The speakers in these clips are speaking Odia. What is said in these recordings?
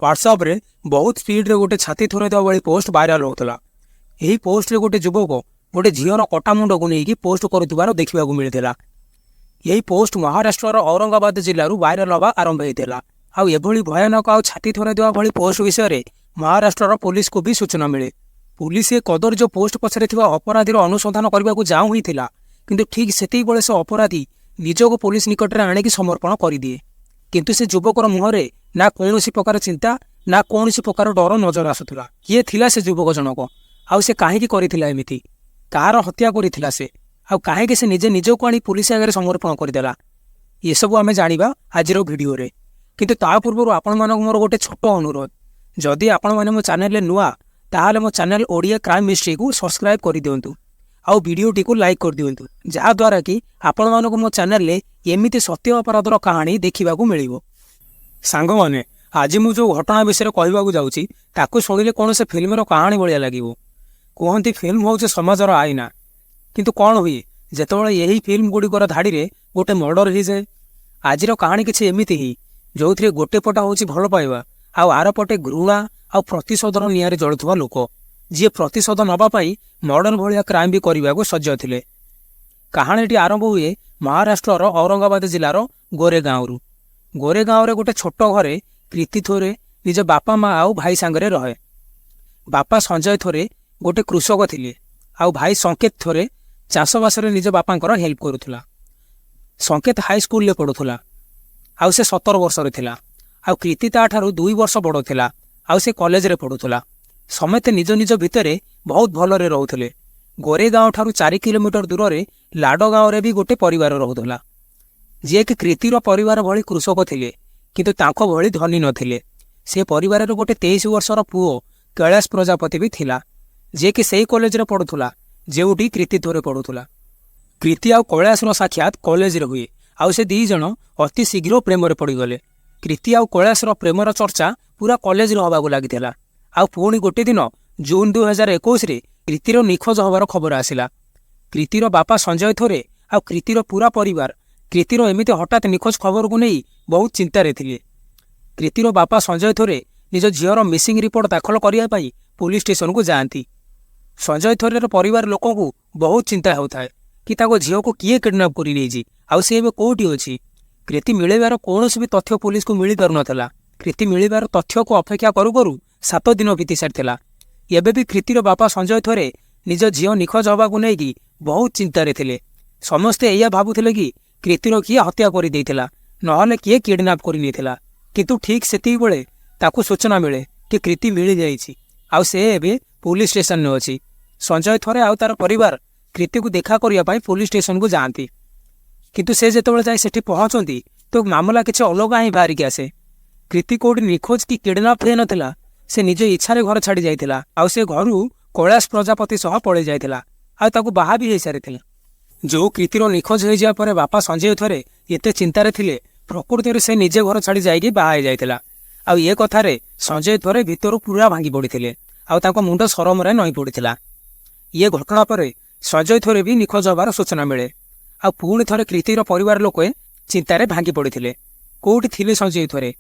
ହ୍ୱାଟ୍ସଆପ୍ରେ ବହୁତ ସ୍ପିଡ଼ରେ ଗୋଟେ ଛାତି ଥରେଇ ଦେବା ଭଳି ପୋଷ୍ଟ ଭାଇରାଲ ହେଉଥିଲା। ଏହି ପୋଷ୍ଟରେ ଗୋଟେ ଯୁବକ ଗୋଟେ ଝିଅର କଟା ମୁଣ୍ଡକୁ ନେଇକି ପୋଷ୍ଟ କରୁଥିବାର ଦେଖିବାକୁ ମିଳିଥିଲା। ଏହି ପୋଷ୍ଟ ମହାରାଷ୍ଟ୍ରର ଔରଙ୍ଗାବାଦ ଜିଲ୍ଲାରୁ ଭାଇରାଲ ହେବା ଆରମ୍ଭ ହୋଇଥିଲା। ଆଉ ଏଭଳି ଭୟାନକ ଆଉ ଛାତି ଥରେଇ ଦେବା ଭଳି ପୋଷ୍ଟ ବିଷୟରେ ମହାରାଷ୍ଟ୍ରର ପୋଲିସକୁ ବି ସୂଚନା ମିଳେ। ପୋଲିସ ଏ କଦର୍ଯ୍ୟ ପୋଷ୍ଟ ପଛରେ ଥିବା ଅପରାଧୀର ଅନୁସନ୍ଧାନ କରିବାକୁ ଯାଉ ହିଁ ଥିଲା, କିନ୍ତୁ ଠିକ୍ ସେତିକିବେଳେ ସେ ଅପରାଧୀ ନିଜକୁ ପୋଲିସ ନିକଟରେ ଆଣିକି ସମର୍ପଣ କରିଦିଏ। କିନ୍ତୁ ସେ ଯୁବକର ମୁହଁରେ ନା କୌଣସି ପ୍ରକାର ଚିନ୍ତା, ନା କୌଣସି ପ୍ରକାର ଡର ନଜର ଆସୁଥିଲା। କିଏ ଥିଲା ସେ ଯୁବକ ଜଣକ ଆଉ ସେ କାହିଁକି କରିଥିଲା ଏମିତି? କାହାର ହତ୍ୟା କରିଥିଲା ସେ ଆଉ କାହିଁକି ସେ ନିଜେ ନିଜକୁ ଆଣି ପୋଲିସ ଆଗରେ ସମର୍ପଣ କରିଦେଲା? ଏସବୁ ଆମେ ଜାଣିବା ଆଜିର ଭିଡ଼ିଓରେ। କିନ୍ତୁ ତା ପୂର୍ବରୁ ଆପଣମାନଙ୍କୁ ମୋର ଗୋଟେ ଛୋଟ ଅନୁରୋଧ, ଯଦି ଆପଣମାନେ ମୋ ଚ୍ୟାନେଲରେ ନୂଆ, ତାହେଲେ ମୋ ଚ୍ୟାନେଲ ଓଡ଼ିଆ କ୍ରାଇମ୍ ମିଷ୍ଟ୍ରିକୁ ସବସ୍କ୍ରାଇବ୍ କରିଦିଅନ୍ତୁ ଆଉ ଭିଡ଼ିଓଟିକୁ ଲାଇକ୍ କରିଦିଅନ୍ତୁ, ଯାହାଦ୍ୱାରା କି ଆପଣମାନଙ୍କୁ ମୋ ଚ୍ୟାନେଲରେ ଏମିତି ସତ୍ୟ ଅପରାଧର କାହାଣୀ ଦେଖିବାକୁ ମିଳିବ। ସାଙ୍ଗମାନେ, ଆଜି ମୁଁ ଯେଉଁ ଘଟଣା ବିଷୟରେ କହିବାକୁ ଯାଉଛି, ତାକୁ ଶୁଣିଲେ କୌଣସି ଫିଲ୍ମର କାହାଣୀ ଭଳିଆ ଲାଗିବ। କୁହନ୍ତି, ଫିଲ୍ମ ହେଉଛି ସମାଜର ଆଇନା। କିନ୍ତୁ କ'ଣ ହୁଏ ଯେତେବେଳେ ଏହି ଫିଲ୍ମ ଗୁଡ଼ିକର ଧାଡ଼ିରେ ଗୋଟେ ମର୍ଡର ହେଇଯାଏ? ଆଜିର କାହାଣୀ କିଛି ଏମିତି ହିଁ, ଯେଉଁଥିରେ ଗୋଟେ ପଟ ହେଉଛି ଭଲ ପାଇବା ଆଉ ଆର ପଟେ ଘୃଣା ଆଉ ପ୍ରତିଶୋଧର ନିଆଁରେ ଜଳୁଥିବା ଲୋକ, ଯିଏ ପ୍ରତିଶୋଧ ନେବା ପାଇଁ ମର୍ଡର ଭଳିଆ କ୍ରାଇମ୍ ବି କରିବାକୁ ସଜ୍ଜ ଥିଲେ। କାହାଣୀଟି ଆରମ୍ଭ ହୁଏ ମହାରାଷ୍ଟ୍ରର ଔରଙ୍ଗାବାଦ ଜିଲ୍ଲାର ଗୋରେଗାଁରୁ। ଗୋରେଗାଁରେ ଗୋଟେ ଛୋଟ ଘରେ ପ୍ରୀତି ଥୋରେ ନିଜ ବାପା, ମା ଆଉ ଭାଇ ସାଙ୍ଗରେ ରହେ। ବାପା ସଞ୍ଜୟ ଥୋରେ ଗୋଟେ କୃଷକ ଥିଲେ ଆଉ ଭାଇ ସଂକେତ ଥୋରେ ଚାଷବାସରେ ନିଜ ବାପାଙ୍କର ହେଲ୍ପ କରୁଥିଲା। ସଂକେତ ହାଇସ୍କୁଲରେ ପଢ଼ୁଥିଲା ଆଉ ସେ 17 ବର୍ଷର ଥିଲା ଆଉ କୀର୍ତ୍ତି ତାଠାରୁ 2 ବର୍ଷ ବଡ଼ ଥିଲା ଆଉ ସେ କଲେଜରେ ପଢ଼ୁଥିଲା। ସମସ୍ତେ ନିଜ ନିଜ ଭିତରେ ବହୁତ ଭଲରେ ରହୁଥିଲେ। ଗୋରେଗାଁଠାରୁ 4 କିଲୋମିଟର ଦୂରରେ ଲାଡ଼ ଗାଁରେ ବି ଗୋଟେ ପରିବାର ରହୁଥିଲା, ଯିଏକି କୀର୍ତ୍ତିର ପରିବାର ଭଳି କୃଷକ ଥିଲେ, କିନ୍ତୁ ତାଙ୍କ ଭଳି ଧନୀ ନଥିଲେ। ସେ ପରିବାରରେ ଗୋଟେ 23 ବର୍ଷର ପୁଅ କୈଳାସ ପ୍ରଜାପତି ବି ଥିଲା, ଯିଏକି ସେଇ କଲେଜରେ ପଢ଼ୁଥିଲା ଯେଉଁଠି କୀର୍ତ୍ତି ଥୋରେ ପଢ଼ୁଥିଲା। କୀର୍ତ୍ତି ଆଉ କୈଳାସର ସାକ୍ଷାତ କଲେଜରେ ହୁଏ ଆଉ ସେ ଦି ଜଣ ଅତି ଶୀଘ୍ର ପ୍ରେମରେ ପଡ଼ିଗଲେ। କୀର୍ତ୍ତି ଆଉ କୈଳାସର ପ୍ରେମର ଚର୍ଚ୍ଚା ପୁରା କଲେଜରେ ହେବାକୁ ଲାଗିଥିଲା। ଆଉ ପୁଣି ଗୋଟେ ଦିନ ଜୁନ୍ 2021ରେ କୀର୍ତ୍ତିର ନିଖୋଜ ହେବାର ଖବର ଆସିଲା। କୀର୍ତ୍ତିର ବାପା ସଞ୍ଜୟ ଥୋରେ ଆଉ କୀର୍ତ୍ତିର ପୁରା ପରିବାର କୀର୍ତ୍ତିର ଏମିତି ହଠାତ୍ ନିଖୋଜ ଖବରକୁ ନେଇ ବହୁତ ଚିନ୍ତାରେ ଥିଲେ। କୀର୍ତ୍ତିର ବାପା ସଞ୍ଜୟ ଥୋରେ ନିଜ ଝିଅର ମିସିଂ ରିପୋର୍ଟ ଦାଖଲ କରିବା ପାଇଁ ପୋଲିସ ଷ୍ଟେସନକୁ ଯାଆନ୍ତି। ସଞ୍ଜୟ ଥୋରେର ପରିବାର ଲୋକଙ୍କୁ ବହୁତ ଚିନ୍ତା ହେଉଥାଏ କି ତାଙ୍କ ଝିଅକୁ କିଏ କିଡନାପ୍ କରି ନେଇଛି ଆଉ ସେ ଏବେ କୋଉଠି ଅଛି। କୀର୍ତ୍ତି ମିଳିବାର କୌଣସି ବି ତଥ୍ୟ ପୋଲିସକୁ ମିଳିପାରୁନଥିଲା। କୀର୍ତ୍ତି ମିଳିବାର ତଥ୍ୟକୁ ଅପେକ୍ଷା କରୁ କରୁ 7 ଦିନ ବିତି ସାରିଥିଲା। ଏବେ ବି କୀର୍ତ୍ତିର ବାପା ସଞ୍ଜୟ ଥୋରେ ନିଜ ଝିଅ ନିଖୋଜ ହେବାକୁ ନେଇକି ବହୁତ ଚିନ୍ତାରେ ଥିଲେ। ସମସ୍ତେ ଏଇଆ ଭାବୁଥିଲେ କି କୀର୍ତ୍ତିର କିଏ ହତ୍ୟା କରିଦେଇଥିଲା, ନହେଲେ କିଏ କିଡନାପ୍ କରି ନେଇଥିଲା। କିନ୍ତୁ ଠିକ୍ ସେତିକିବେଳେ ତାକୁ ସୂଚନା ମିଳେ କି କୀର୍ତ୍ତି ମିଳିଯାଇଛି ଆଉ ସେ ଏବେ ପୋଲିସ ଷ୍ଟେସନରେ ଅଛି। ସଞ୍ଜୟ ଥୋରେ ଆଉ ତାର ପରିବାର କୀର୍ତ୍ତିକୁ ଦେଖା କରିବା ପାଇଁ ପୋଲିସ ଷ୍ଟେସନକୁ ଯାଆନ୍ତି। କିନ୍ତୁ ସେ ଯେତେବେଳେ ଯାଇ ସେଠି ପହଞ୍ଚନ୍ତି, ତ ମାମଲା କିଛି ଅଲଗା ହିଁ ବାହାରିକି ଆସେ। କୀର୍ତ୍ତି କୋଉଠି ନିଖୋଜ କି କିଡନାପ୍ ହେଇନଥିଲା। ସେ ନିଜ ଇଚ୍ଛାରେ ଘର ଛାଡ଼ି ଯାଇଥିଲା ଆଉ ସେ ଘରୁ କୈଳାସ ପ୍ରଜାପତି ସହ ପଳେଇ ଯାଇଥିଲା ଆଉ ତାକୁ ବାହା ବି ହେଇସାରିଥିଲା। ଯୋଉ କୀର୍ତ୍ତିର ନିଖୋଜ ହେଇଯିବା ପରେ ବାପା ସଞ୍ଜୟ ଥୋରେ ଏତେ ଚିନ୍ତାରେ ଥିଲେ, ପ୍ରକୃତିରେ ସେ ନିଜେ ଘର ଛାଡ଼ି ଯାଇକି ବାହା ହେଇଯାଇଥିଲା। ଆଉ ଏ କଥାରେ ସଞ୍ଜୟ ଥୋରେ ଭିତରୁ ପୁରା ଭାଙ୍ଗି ପଡ଼ିଥିଲେ ଆଉ ତାଙ୍କ ମୁଣ୍ଡ ସରମରେ ନଇଁ ପଡ଼ିଥିଲା। ଇଏ ଘଟଣା ପରେ ସଞ୍ଜୟ ଥୋରେ ବି ନିଖୋଜ ହେବାର ସୂଚନା ମିଳେ ଆଉ ପୁଣି ଥରେ କୀର୍ତ୍ତିର ପରିବାର ଲୋକେ ଚିନ୍ତାରେ ଭାଙ୍ଗି ପଡ଼ିଥିଲେ। କୋଉଠି ଥିଲେ ସଞ୍ଜୟ ଥୋରେ?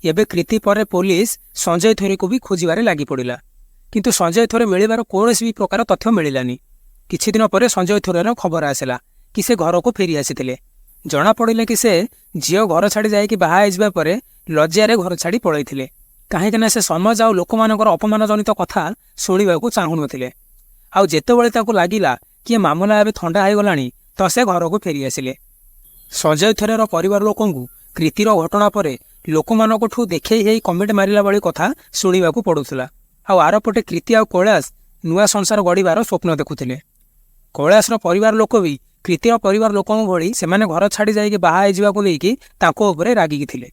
ଏବେ କୀର୍ତ୍ତି ପରେ ପୋଲିସ ସଞ୍ଜୟ ଥୋରେକୁ ବି ଖୋଜିବାରେ ଲାଗି ପଡ଼ିଲା। କିନ୍ତୁ ସଞ୍ଜୟ ଥୋରେ ମିଳିବାର କୌଣସି ବି ପ୍ରକାର ତଥ୍ୟ ମିଳିଲାନି। କିଛି ଦିନ ପରେ ସଞ୍ଜୟ ଥୋରେର ଖବର ଆସିଲା କି ସେ ଘରକୁ ଫେରି ଆସିଥିଲେ। ଜଣାପଡ଼ିଲା କି ସେ ଝିଅ ଘର ଛାଡ଼ି ଯାଇକି ବାହା ହେଇଯିବା ପରେ ଲଜ୍ଜାରେ ଘର ଛାଡ଼ି ପଳାଇଥିଲେ, କାହିଁକିନା ସେ ସମାଜ ଆଉ ଲୋକମାନଙ୍କର ଅପମାନଜନିତ କଥା ଶୁଣିବାକୁ ଚାହୁଁନଥିଲେ। ଆଉ ଯେତେବେଳେ ତାକୁ ଲାଗିଲା କି ଏ ମାମଲା ଏବେ ଥଣ୍ଡା ହେଇଗଲାଣି, ତ ସେ ଘରକୁ ଫେରି ଆସିଲେ। ସଞ୍ଜୟ ଥୋରେର ପରିବାର ଲୋକଙ୍କୁ କୀର୍ତ୍ତିର ଘଟଣା ପରେ ଲୋକମାନଙ୍କଠୁ ଦେଖେଇ ହେଇ କମେଣ୍ଟ ମାରିଲା ଭଳି କଥା ଶୁଣିବାକୁ ପଡୁଥିଲା। ଆଉ ଆରପଟେ କୀର୍ତ୍ତି ଆଉ କୈଳାସ ନୂଆ ସଂସାର ଗଢ଼ିବାର ସ୍ୱପ୍ନ ଦେଖୁଥିଲେ। କୈଳାସର ପରିବାର ଲୋକ ବି କୀର୍ତ୍ତିର ପରିବାର ଲୋକଙ୍କ ଭଳି ସେମାନେ ଘର ଛାଡ଼ି ଯାଇକି ବାହା ହେଇଯିବାକୁ ନେଇକି ତାଙ୍କ ଉପରେ ରାଗିକି ଥିଲେ।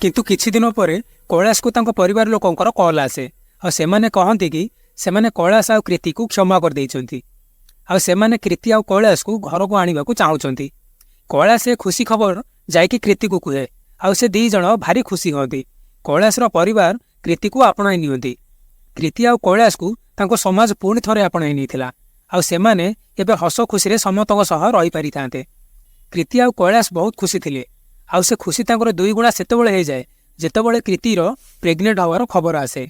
କିନ୍ତୁ କିଛି ଦିନ ପରେ କୈଳାସକୁ ତାଙ୍କ ପରିବାର ଲୋକଙ୍କର କଲ୍ ଆସେ ଆଉ ସେମାନେ କହନ୍ତି କି ସେମାନେ କୈଳାସ ଆଉ କୀର୍ତ୍ତିକୁ କ୍ଷମା କରିଦେଇଛନ୍ତି ଆଉ ସେମାନେ କୀର୍ତ୍ତି ଆଉ କୈଳାସକୁ ଘରକୁ ଆଣିବାକୁ ଚାହୁଁଛନ୍ତି। କୈଳାସ ଏ ଖୁସି ଖବର ଯାଇକି କୀର୍ତ୍ତିକୁ କୁହେ ଆଉ ସେ ଦି ଜଣ ଭାରି ଖୁସି ହୁଅନ୍ତି। କୈଳାସର ପରିବାର କୀର୍ତ୍ତିକୁ ଆପଣାଇ ନିଅନ୍ତି। କୀର୍ତ୍ତି ଆଉ କୈଳାସକୁ ତାଙ୍କ ସମାଜ ପୁଣି ଥରେ ଆପଣାଇ ନେଇଥିଲା ଆଉ ସେମାନେ ଏବେ ହସ ଖୁସିରେ ସମସ୍ତଙ୍କ ସହ ରହିପାରିଥାନ୍ତେ। କୀର୍ତ୍ତି ଆଉ କୈଳାସ ବହୁତ ଖୁସି ଥିଲେ ଆଉ ସେ ଖୁସି ତାଙ୍କର ଦୁଇଗୁଣା ସେତେବେଳେ ହେଇଯାଏ, ଯେତେବେଳେ କ୍ରିତିର ପ୍ରେଗନେଣ୍ଟ ହେବାର ଖବର ଆସେ।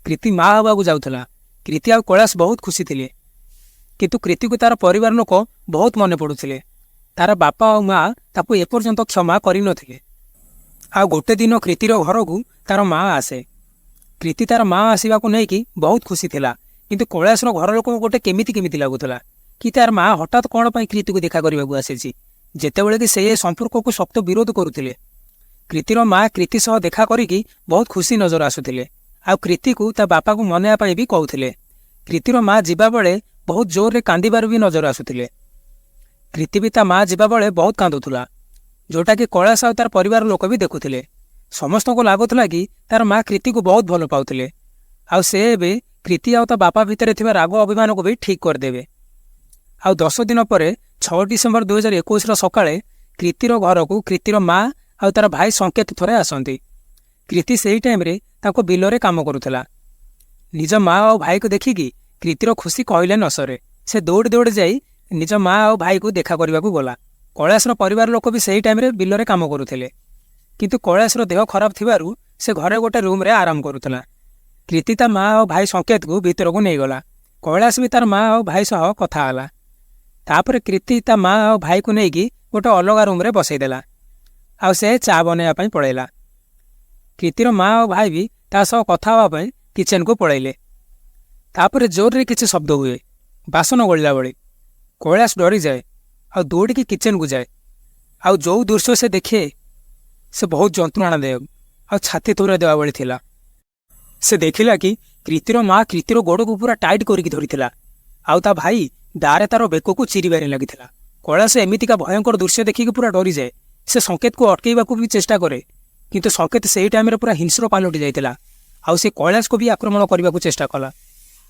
କ୍ରିତି ମା ହେବାକୁ ଯାଉଥିଲା। କ୍ରିତି ଆଉ କୈଳାସ ବହୁତ ଖୁସି ଥିଲେ, କିନ୍ତୁ କ୍ରିତିକୁ ତାର ପରିବାର ଲୋକ ବହୁତ ମନେ ପଡ଼ୁଥିଲେ। ତାର ବାପା ଆଉ ମା ତାକୁ ଏପର୍ଯ୍ୟନ୍ତ କ୍ଷମା କରିନଥିଲେ। ଆଉ ଗୋଟେ ଦିନ କ୍ରିତିର ଘରକୁ ତାର ମା ଆସେ। କ୍ରିତି ତାର ମା ଆସିବାକୁ ନେଇକି ବହୁତ ଖୁସି ଥିଲା, କିନ୍ତୁ କୈଳାସର ଘର ଲୋକଙ୍କୁ ଗୋଟେ କେମିତି କେମିତି ଲାଗୁଥିଲା କି ତାର ମା ହଠାତ୍ କ'ଣ ପାଇଁ କ୍ରିତିକୁ ଦେଖା କରିବାକୁ ଆସିଛି, ଯେତେବେଳେ କି ସେ ଏ ସମ୍ପର୍କକୁ ଶକ୍ତ ବିରୋଧ କରୁଥିଲେ। କ୍ରିତିର ମା କ୍ରିତି ସହ ଦେଖା କରିକି ବହୁତ ଖୁସି ନଜର ଆସୁଥିଲେ ଆଉ କ୍ରିତିକୁ ତା ବାପାକୁ ମନେଇବା ପାଇଁ ବି କହୁଥିଲେ। କ୍ରିତିର ମା ଯିବାବେଳେ ବହୁତ ଜୋରରେ କାନ୍ଦିବାର ବି ନଜର ଆସୁଥିଲେ। କ୍ରିତି ବି ତା ମା ଯିବାବେଳେ ବହୁତ କାନ୍ଦୁଥିଲା, ଯୋଉଟାକି କୈଳାସ ଆଉ ତାର ପରିବାର ଲୋକ ବି ଦେଖୁଥିଲେ। ସମସ୍ତଙ୍କୁ ଲାଗୁଥିଲା କି ତାର ମା କ୍ରିତିକୁ ବହୁତ ଭଲ ପାଉଥିଲେ ଆଉ ସେ ଏବେ କ୍ରିତି ଆଉ ତା ବାପା ଭିତରେ ଥିବା ରାଗ ଅଭିମାନକୁ ବି ଠିକ୍ କରିଦେବେ। ଆଉ 10 ଦିନ ପରେ 6 ଡିସେମ୍ବର 2021ର ସକାଳେ କ୍ରିତିର ଘରକୁ କ୍ରିତିର ମା ଆଉ ତାର ଭାଇ ସଂକେତ ଥରେ ଆସନ୍ତି। କ୍ରିତି ସେଇ ଟାଇମ୍ରେ ତାଙ୍କ ବିଲରେ କାମ କରୁଥିଲା। ନିଜ ମା ଆଉ ଭାଇକୁ ଦେଖିକି କ୍ରିତିର ଖୁସି କହିଲେ ନ ସରେ। ସେ ଦୌଡ଼ି ଦୌଡ଼ି ଯାଇ ନିଜ ମା ଆଉ ଭାଇକୁ ଦେଖା କରିବାକୁ ଗଲା। କୈଳାସର ପରିବାର ଲୋକ ବି ସେଇ ଟାଇମ୍ରେ ବିଲରେ କାମ କରୁଥିଲେ, କିନ୍ତୁ କୈଳାସର ଦେହ ଖରାପ ଥିବାରୁ ସେ ଘରେ ଗୋଟେ ରୁମ୍ରେ ଆରାମ କରୁଥିଲା। କ୍ରିତି ତା ମା ଆଉ ଭାଇ ସଂକେତକୁ ଭିତରକୁ ନେଇଗଲା। କୈଳାସ ବି ତାର ମା ଆଉ ଭାଇ ସହ କଥା ହେଲା। ତାପରେ କ୍ରିତି ତା ମା ଆଉ ଭାଇକୁ ନେଇକି ଗୋଟେ ଅଲଗା ରୁମ୍ରେ ବସେଇଦେଲା ଆଉ ସେ ଚା ବନେଇବା ପାଇଁ ପଳେଇଲା। କ୍ରିତିର ମା ଆଉ ଭାଇ ବି ତା ସହ କଥା ହେବା ପାଇଁ କିଚେନକୁ ପଳେଇଲେ। ତାପରେ ଜୋରରେ କିଛି ଶବ୍ଦ ହୁଏ, ବାସନ ଗଳିଲା ଭଳି। କୈଳାସ ଡରିଯାଏ ଆଉ ଦୌଡ଼ିକି କିଚେନକୁ ଯାଏ। ଆଉ ଯୋଉ ଦୃଶ୍ୟ ସେ ଦେଖେ, ସେ ବହୁତ ଯନ୍ତ୍ରଣାଦାୟକ ଆଉ ଛାତି ଥରାଇ ଦେବା ଭଳି ଥିଲା। ସେ ଦେଖିଲା କି କ୍ରିତିର ମା କ୍ରିତିର ଗୋଡ଼କୁ ପୁରା ଟାଇଟ୍ କରିକି ଧରିଥିଲା ଆଉ ତା ଭାଇ ଦାରେ ତାର ବେକକୁ ଚିରିବାରେ ଲାଗିଥିଲା। କୈଳାସ ଏମିତିକା ଭୟଙ୍କର ଦୃଶ୍ୟ ଦେଖିକି ପୁରା ଡରିଯାଏ। ସେ ସଂକେତକୁ ଅଟକେଇବାକୁ ବି ଚେଷ୍ଟା କରେ, କିନ୍ତୁ ସଂକେତ ସେଇ ଟାଇମ୍ରେ ପୁରା ହିଂସ୍ର ପାଲଟି ଯାଇଥିଲା ଆଉ ସେ କୈଳାସକୁ ବି ଆକ୍ରମଣ କରିବାକୁ ଚେଷ୍ଟା କଲା,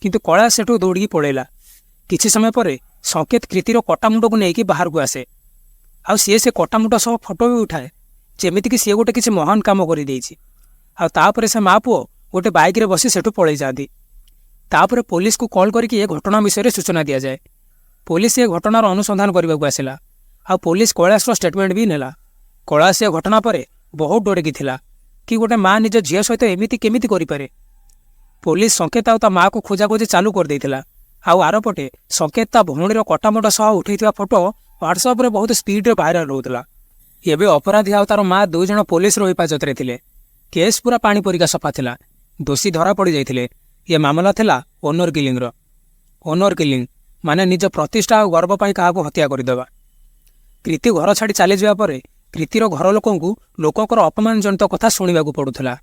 କିନ୍ତୁ କୈଳାସ ସେଠୁ ଦୌଡ଼ିକି ପଳେଇଲା। କିଛି ସମୟ ପରେ ସଂକେତ କ୍ରିତିର କଟାମୁଣ୍ଡକୁ ନେଇକି ବାହାରକୁ ଆସେ ଆଉ ସିଏ ସେ କଟାମୁଣ୍ଡ ସହ ଫଟୋ ବି ଉଠାଏ, ଯେମିତିକି ସିଏ ଗୋଟେ କିଛି ମହାନ କାମ କରିଦେଇଛି। ଆଉ ତାପରେ ସେ ମା ପୁଅ ଗୋଟେ ବାଇକ୍ରେ ବସି ସେଠୁ ପଳେଇ ଯାଆନ୍ତି। ତାପରେ ପୋଲିସକୁ କଲ୍ କରିକି ଏ ଘଟଣା ବିଷୟରେ ସୂଚନା ଦିଆଯାଏ। ପୋଲିସ ଏ ଘଟଣାର ଅନୁସନ୍ଧାନ କରିବାକୁ ଆସିଲା ଆଉ ପୋଲିସ କୈଳାସର ଷ୍ଟେଟମେଣ୍ଟ ବି ନେଲା। କୈଳାସ ଏ ଘଟଣା ପରେ ବହୁତ ଡରିକି ଥିଲା କି ଗୋଟେ ମା ନିଜ ଝିଅ ସହିତ ଏମିତି କେମିତି କରିପାରେ। ପୋଲିସ ସଂକେତ ଆଉ ତା ମାଆକୁ ଖୋଜାଖୋଜି ଚାଲୁ କରିଦେଇଥିଲା। ଆଉ ଆରପଟେ ସଂକେତ ତା ଭଉଣୀର କଟାମୁଣ୍ଡ ସହ ଉଠେଇଥିବା ଫଟୋ ହ୍ୱାଟ୍ସଆପ୍ରେ ବହୁତ ସ୍ପିଡ୍ରେ ଭାଇରାଲ ହେଉଥିଲା। ଏବେ ଅପରାଧୀ ଆଉ ତାର ମା ଦୁଇ ଜଣ ପୋଲିସର ହିଫାଜତରେ ଥିଲେ। କେସ୍ ପୁରା ପାଣି ପରିକା ସଫା ଥିଲା। ଦୋଷୀ ଧରା ପଡ଼ିଯାଇଥିଲେ। ଏ ମାମଲା ଥିଲା ଓନର କିଲିଂର। ଓନର କିଲିଂ ମାନେ ନିଜ ପ୍ରତିଷ୍ଠା ଆଉ ଗର୍ବ ପାଇଁ କାହାକୁ ହତ୍ୟା କରିଦେବା। କ୍ରିତି ଘର ଛାଡ଼ି ଚାଲିଯିବା ପରେ କ୍ରିତିର ଘର ଲୋକଙ୍କୁ ଲୋକଙ୍କର ଅପମାନଜନିତ କଥା ଶୁଣିବାକୁ ପଡ଼ୁଥିଲା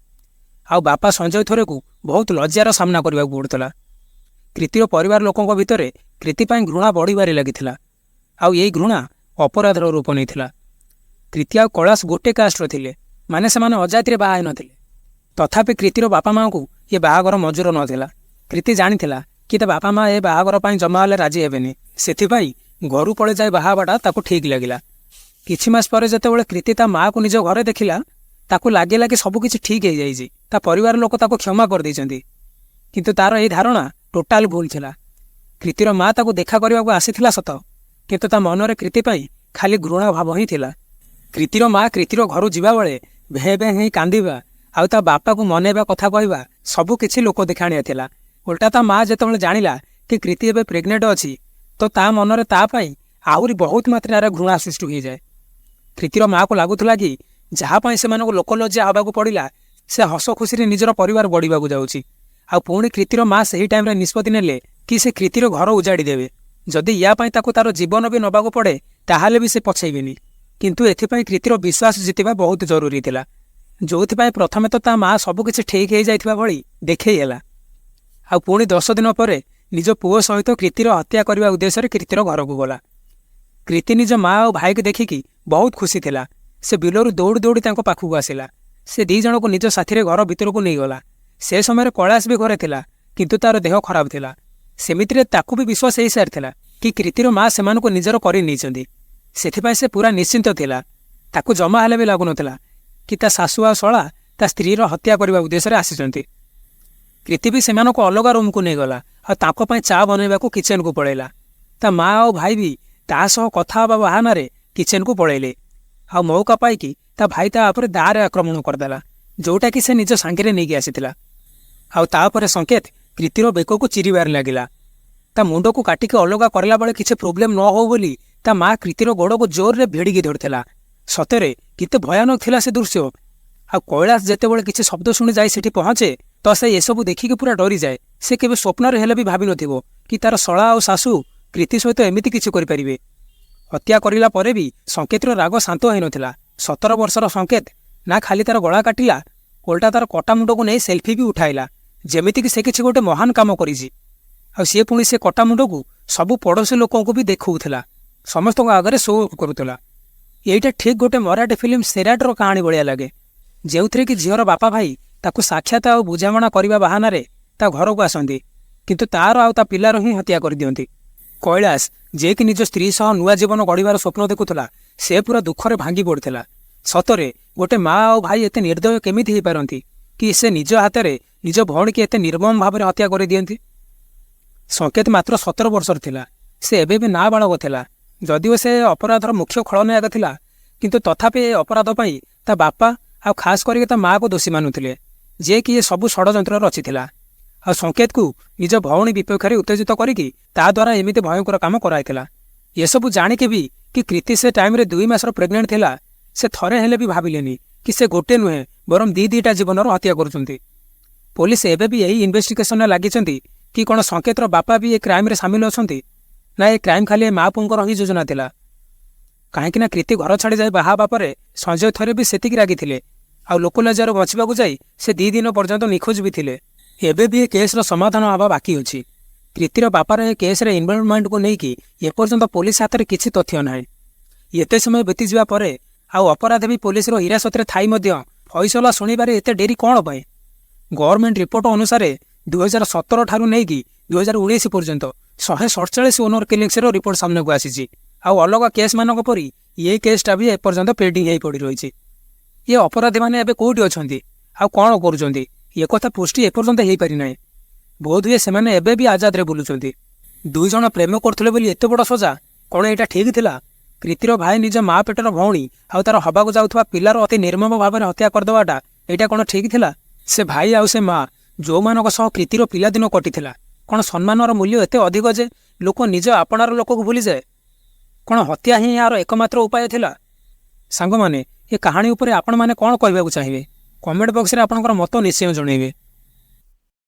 ଆଉ ବାପା ସଞ୍ଜୟ ଥୋରେକୁ ବହୁତ ଲଜ୍ଜାର ସାମ୍ନା କରିବାକୁ ପଡ଼ୁଥିଲା। କ୍ରିତିର ପରିବାର ଲୋକଙ୍କ ଭିତରେ କ୍ରିତି ପାଇଁ ଘୃଣା ବଢ଼ିବାରେ ଲାଗିଥିଲା ଆଉ ଏଇ ଘୃଣା ଅପରାଧର ରୂପ ନେଇଥିଲା। କ୍ରିତି ଆଉ କୈଳାସ ଗୋଟେ କାଷ୍ଟର ଥିଲେ, ମାନେ ସେମାନେ ଅଜାତିରେ ବାହା ହେଇନଥିଲେ। ତଥାପି କ୍ରିତିର ବାପା ମାଆଙ୍କୁ ଏ ବାହାଘର ମଞ୍ଜୁର ନଥିଲା। କ୍ରିତି ଜାଣିଥିଲା କି ତା ବାପା ମା ଏ ବାହାଘର ପାଇଁ ଜମା ହେଲେ ରାଜି ହେବେନି। ସେଥିପାଇଁ ଘରୁ ପଳେଇ ଯାଇ ବାହା ହେବାଟା ତାକୁ ଠିକ୍ ଲାଗିଲା। କିଛି ମାସ ପରେ ଯେତେବେଳେ କ୍ରିତି ତା ମାଆକୁ ନିଜ ଘରେ ଦେଖିଲା, ତାକୁ ଲାଗିଲା କି ସବୁ କିଛି ଠିକ୍ ହେଇଯାଇଛି, ତା ପରିବାର ଲୋକ ତାକୁ କ୍ଷମା କରିଦେଇଛନ୍ତି। କିନ୍ତୁ ତାର ଏଇ ଧାରଣା ଟୋଟାଲ ଭୁଲ ଥିଲା। କ୍ରିତିର ମା ତାକୁ ଦେଖା କରିବାକୁ ଆସିଥିଲା ସତ, କିନ୍ତୁ ତା ମନରେ କ୍ରିତି ପାଇଁ ଖାଲି ଘୃଣା ଭାବ ହିଁ ଥିଲା। କ୍ରିତିର ମା କ୍ରିତିର ଘରୁ ଯିବାବେଳେ ଭେଁ ଭେଁ ହେଇ କାନ୍ଦିବା ଆଉ ତା ବାପାକୁ ମନେଇବା କଥା କହିବା ସବୁ କିଛି ଲୋକ ଦେଖାଣିଆ ଥିଲା। ଓଲଟା ତା ମା ଯେତେବେଳେ ଜାଣିଲା କି କ୍ରିତି ଏବେ ପ୍ରେଗନେଣ୍ଟ ଅଛି, ତ ତା ମନରେ ତା ପାଇଁ ଆହୁରି ବହୁତ ମାତ୍ରାରେ ଘୃଣା ସୃଷ୍ଟି ହୋଇଯାଏ। କ୍ରିତିର ମାଆକୁ ଲାଗୁଥିଲା କି ଯାହା ପାଇଁ ସେମାନଙ୍କୁ ଲୋକଲଜ୍ଜା ହେବାକୁ ପଡ଼ିଲା, ସେ ହସ ଖୁସିରେ ନିଜର ପରିବାର ଗଢ଼ିବାକୁ ଯାଉଛି। ଆଉ ପୁଣି କ୍ରିତିର ମା ସେହି ଟାଇମ୍ରେ ନିଷ୍ପତ୍ତି ନେଲେ କି ସେ କ୍ରିତିର ଘର ଉଜାଡ଼ି ଦେବେ। ଯଦି ୟା ପାଇଁ ତାକୁ ତାର ଜୀବନ ବି ନେବାକୁ ପଡ଼େ, ତାହେଲେ ବି ସେ ପଛେଇବେନି। କିନ୍ତୁ ଏଥିପାଇଁ କ୍ରିତିର ବିଶ୍ୱାସ ଜିତିବା ବହୁତ ଜରୁରୀ ଥିଲା, ଯୋଉଥିପାଇଁ ପ୍ରଥମେ ତ ତା ମା ସବୁକିଛି ଠିକ୍ ହେଇଯାଇଥିବା ଭଳି ଦେଖେଇ ହେଲା ଆଉ ପୁଣି 10 ଦିନ ପରେ ନିଜ ପୁଅ ସହିତ କ୍ରିତିର ହତ୍ୟା କରିବା ଉଦ୍ଦେଶ୍ୟରେ କ୍ରିତିର ଘରକୁ ଗଲା। କ୍ରିତି ନିଜ ମା ଆଉ ଭାଇକୁ ଦେଖିକି ବହୁତ ଖୁସି ଥିଲା। ସେ ବିଲରୁ ଦୌଡ଼ି ଦୌଡ଼ି ତାଙ୍କ ପାଖକୁ ଆସିଲା। ସେ ଦି ଜଣକୁ ନିଜ ସାଥିରେ ଘର ଭିତରକୁ ନେଇଗଲା। ସେ ସମୟରେ କୈଳାସ ବି ଘରେ ଥିଲା, କିନ୍ତୁ ତାର ଦେହ ଖରାପ ଥିଲା। ସେମିତିରେ ତାକୁ ବି ବିଶ୍ୱାସ ହେଇସାରିଥିଲା କି କ୍ରିତିର ମା ସେମାନଙ୍କୁ ନିଜର କରି ନେଇଛନ୍ତି। ସେଥିପାଇଁ ସେ ପୁରା ନିଶ୍ଚିନ୍ତ ଥିଲା। ତାକୁ ଜମା ହେଲେ ବି ଲାଗୁନଥିଲା କି ତା ଶାଶୁ ଆଉ ଶଳା ତା ସ୍ତ୍ରୀର ହତ୍ୟା କରିବା ଉଦ୍ଦେଶ୍ୟରେ ଆସିଛନ୍ତି। କ୍ରିତି ବି ସେମାନଙ୍କୁ ଅଲଗା ରୁମ୍କୁ ନେଇଗଲା ଆଉ ତାଙ୍କ ପାଇଁ ଚା ବନେଇବାକୁ କିଚେନକୁ ପଳେଇଲା। ତା ମା ଆଉ ଭାଇ ବି ତା ସହ କଥା ହେବା ବାହାନାରେ କିଚେନକୁ ପଳେଇଲେ ଆଉ ମଉକା ପାଇକି ତା ଭାଇ ତା ଉପରେ ଦାରେ ଆକ୍ରମଣ କରିଦେଲା, ଯୋଉଟାକି ସେ ନିଜ ସାଙ୍ଗରେ ନେଇକି ଆସିଥିଲା। ଆଉ ତାପରେ ସଂକେତ କ୍ରୀତିର ବେକକୁ ଚିରିବାରେ ଲାଗିଲା। ତା ମୁଣ୍ଡକୁ କାଟିକି ଅଲଗା କରିଲା ବେଳେ କିଛି ପ୍ରୋବ୍ଲେମ୍ ନ ହଉ ବୋଲି ତା ମା କ୍ରୀତିର ଗୋଡ଼କୁ ଜୋରରେ ଭିଡ଼ିକି ଧରିଥିଲା। ସତରେ କେତେ ଭୟାନକ ଥିଲା ସେ ଦୃଶ୍ୟ। ଆଉ କୈଳାସ ଯେତେବେଳେ କିଛି ଶବ୍ଦ ଶୁଣି ଯାଇ ସେଠି ପହଞ୍ଚେ, ତ ସେ ଏସବୁ ଦେଖିକି ପୁରା ଡରିଯାଏ। ସେ କେବେ ସ୍ୱପ୍ନରେ ହେଲେ ବି ଭାବିନଥିବ କି ତାର ଶଳା ଆଉ ଶାଶୁ କ୍ରୀତି ସହିତ ଏମିତି କିଛି କରିପାରିବେ। ହତ୍ୟା କରିଲା ପରେ ବି ସଂକେତର ରାଗ ଶାନ୍ତ ହୋଇନଥିଲା। 17 ବର୍ଷର ସଂକେତ ନା ଖାଲି ତାର ଗଳା କାଟିଲା, ଓଲଟା ତାର କଟା ମୁଣ୍ଡକୁ ନେଇ ସେଲ୍ଫି ବି ଉଠାଇଲା, ଯେମିତିକି ସେ କିଛି ଗୋଟେ ମହାନ କାମ କରିଛି। ଆଉ ସିଏ ପୁଣି ସେ କଟା ମୁଣ୍ଡକୁ ସବୁ ପଡ଼ୋଶୀ ଲୋକଙ୍କୁ ବି ଦେଖାଉଥିଲା, ସମସ୍ତଙ୍କ ଆଗରେ ଶୋ ଅଫ୍ କରୁଥିଲା। ଏଇଟା ଠିକ୍ ଗୋଟେ ମରାଠୀ ଫିଲ୍ମ ସେରାଟର କାହାଣୀ ଭଳିଆ ଲାଗେ, ଯେଉଁଥିରେ କି ଝିଅର ବାପା ଭାଇ ତାକୁ ସାକ୍ଷାତ ଆଉ ବୁଝାମଣା କରିବା ବାହାନାରେ ତା ଘରକୁ ଆସନ୍ତି, କିନ୍ତୁ ତାର ଆଉ ତା ପିଲାର ହିଁ ହତ୍ୟା କରିଦିଅନ୍ତି। କୈଳାସ, ଯିଏକି ନିଜ ସ୍ତ୍ରୀ ସହ ନୂଆ ଜୀବନ ଗଢ଼ିବାର ସ୍ୱପ୍ନ ଦେଖୁଥିଲା, ସେ ପୁରା ଦୁଃଖରେ ଭାଙ୍ଗି ପଡ଼ିଥିଲା। ସତରେ ଗୋଟେ ମା ଆଉ ଭାଇ ଏତେ ନିର୍ଦ୍ଦୟ କେମିତି ହେଇପାରନ୍ତି କି ସେ ନିଜ ହାତରେ ନିଜ ଭଉଣୀକି ଏତେ ନିର୍ମମ ଭାବରେ ହତ୍ୟା କରିଦିଅନ୍ତି? ସଂକେତ ମାତ୍ର 17 ବର୍ଷର ଥିଲା। ସେ ଏବେ ବି ନାବାଳକ ଥିଲା। ଯଦିଓ ସେ ଅପରାଧର ମୁଖ୍ୟ ଖଳନାୟକ ଥିଲା, କିନ୍ତୁ ତଥାପି ଏ ଅପରାଧ ପାଇଁ ତା ବାପା ଆଉ ଖାସ୍ କରିକି ତା ମାଆକୁ ଦୋଷୀ ମାନୁଥିଲେ, ଯିଏକି ଏ ସବୁ ଷଡ଼ଯନ୍ତ୍ର ରଚିଥିଲା ଆଉ ସଂକେତକୁ ନିଜ ଭଉଣୀ ବିପକ୍ଷରେ ଉତ୍ତେଜିତ କରିକି ତା ଦ୍ୱାରା ଏମିତି ଭୟଙ୍କର କାମ କରାଇଥିଲା। ଏସବୁ ଜାଣିକି ବି କି କ୍ରୀତି ସେ ଟାଇମ୍ରେ 2 ମାସର ପ୍ରେଗନେଣ୍ଟ ଥିଲା, ସେ ଥରେ ହେଲେ ବି ଭାବିଲେନି କି ସେ ଗୋଟେ ନୁହେଁ, ବରଂ ଦି ଦିଟା ଜୀବନର ହତ୍ୟା କରୁଛନ୍ତି। ପୋଲିସ ଏବେ ବି ଏହି ଇନଭେଷ୍ଟିଗେସନରେ ଲାଗିଛନ୍ତି କି କ'ଣ ସଂକେତର ବାପା ବି ଏ କ୍ରାଇମ୍ରେ ସାମିଲ ଅଛନ୍ତି, ନା ଏ କ୍ରାଇମ୍ ଖାଲି ଏ ମା ପୁଅଙ୍କର ହିଁ ଯୋଜନା ଥିଲା। କାହିଁକିନା କ୍ରୀତି ଘର ଛାଡ଼ି ଯାଇ ବାହା ହେବା ପରେ ସଞ୍ଜୟ ଥରେ ବି ସେତିକି ରାଗିଥିଲେ ଆଉ ଲୋକଲଜ୍ଜାରୁ ବଞ୍ଚିବାକୁ ଯାଇ ସେ 2 ଦିନ ପର୍ଯ୍ୟନ୍ତ ନିଖୋଜ ବି ଥିଲେ। ଏବେ ବି ଏ କେସ୍ର ସମାଧାନ ହେବା ବାକି ଅଛି। କ୍ରୀତିର ବାପାର ଏ କେସ୍ରେ ଇନଭଲଭମେଣ୍ଟକୁ ନେଇକି ଏପର୍ଯ୍ୟନ୍ତ ପୋଲିସ ହାତରେ କିଛି ତଥ୍ୟ ନାହିଁ। ଏତେ ସମୟ ବିତିଯିବା ପରେ ଆଉ ଅପରାଧ ବି ପୋଲିସର ହିରାସତରେ ଥାଇ ମଧ୍ୟ ଫଇସଲା ଶୁଣିବାରେ ଏତେ ଡେରି କ'ଣ ପାଇଁ? ଗଭର୍ଣ୍ଣମେଣ୍ଟ ରିପୋର୍ଟ ଅନୁସାରେ 2017 ଠାରୁ ନେଇକି 2019 ପର୍ଯ୍ୟନ୍ତ 147 ଓନର କିଲିଂସର ରିପୋର୍ଟ ସାମ୍ନାକୁ ଆସିଛି। ଆଉ ଅଲଗା କେସ୍ମାନଙ୍କ ପରି ଏ କେସ୍ଟା ବି ଏପର୍ଯ୍ୟନ୍ତ ପେଣ୍ଡିଂ ହେଇ ପଡ଼ି ରହିଛି। ଏ ଅପରାଧୀମାନେ ଏବେ କୋଉଠି ଅଛନ୍ତି ଆଉ କ'ଣ କରୁଛନ୍ତି, ଏକଥା ପୁଷ୍ଟି ଏପର୍ଯ୍ୟନ୍ତ ହେଇପାରିନାହିଁ। ବୋଧହୁଏ ସେମାନେ ଏବେ ବି ଆଜାଦରେ ବୁଲୁଛନ୍ତି। ଦୁଇ ଜଣ ପ୍ରେମ କରୁଥିଲେ ବୋଲି ଏତେ ବଡ଼ ସଜା, କ'ଣ ଏଇଟା ଠିକ୍ ଥିଲା? କ୍ରୀତିର ଭାଇ ନିଜ ମା ପେଟର ଭଉଣୀ ଆଉ ତାର ହବାକୁ ଯାଉଥିବା ପିଲାର ଅତି ନିର୍ମମ ଭାବରେ ହତ୍ୟା କରିଦେବାଟା, ଏଇଟା କ'ଣ ଠିକ୍ ଥିଲା? ସେ ଭାଇ ଆଉ ସେ ମା, ଯେଉଁମାନଙ୍କ ସହ କ୍ରୀତିର ପିଲାଦିନ କଟିଥିଲା, କ'ଣ ସମ୍ମାନର ମୂଲ୍ୟ ଏତେ ଅଧିକ ଯେ ଲୋକ ନିଜ ଆପଣାର ଲୋକକୁ ଭୁଲିଯାଏ? କ'ଣ ହତ୍ୟା ହିଁ ଏହାର ଏକମାତ୍ର ଉପାୟ ଥିଲା? ସାଙ୍ଗମାନେ, ଏ କାହାଣୀ ଉପରେ ଆପଣମାନେ କ'ଣ କହିବାକୁ ଚାହିଁବେ? କମେଣ୍ଟ ବକ୍ସରେ ଆପଣଙ୍କର ମତ ନିଶ୍ଚୟ ଜଣାଇବେ।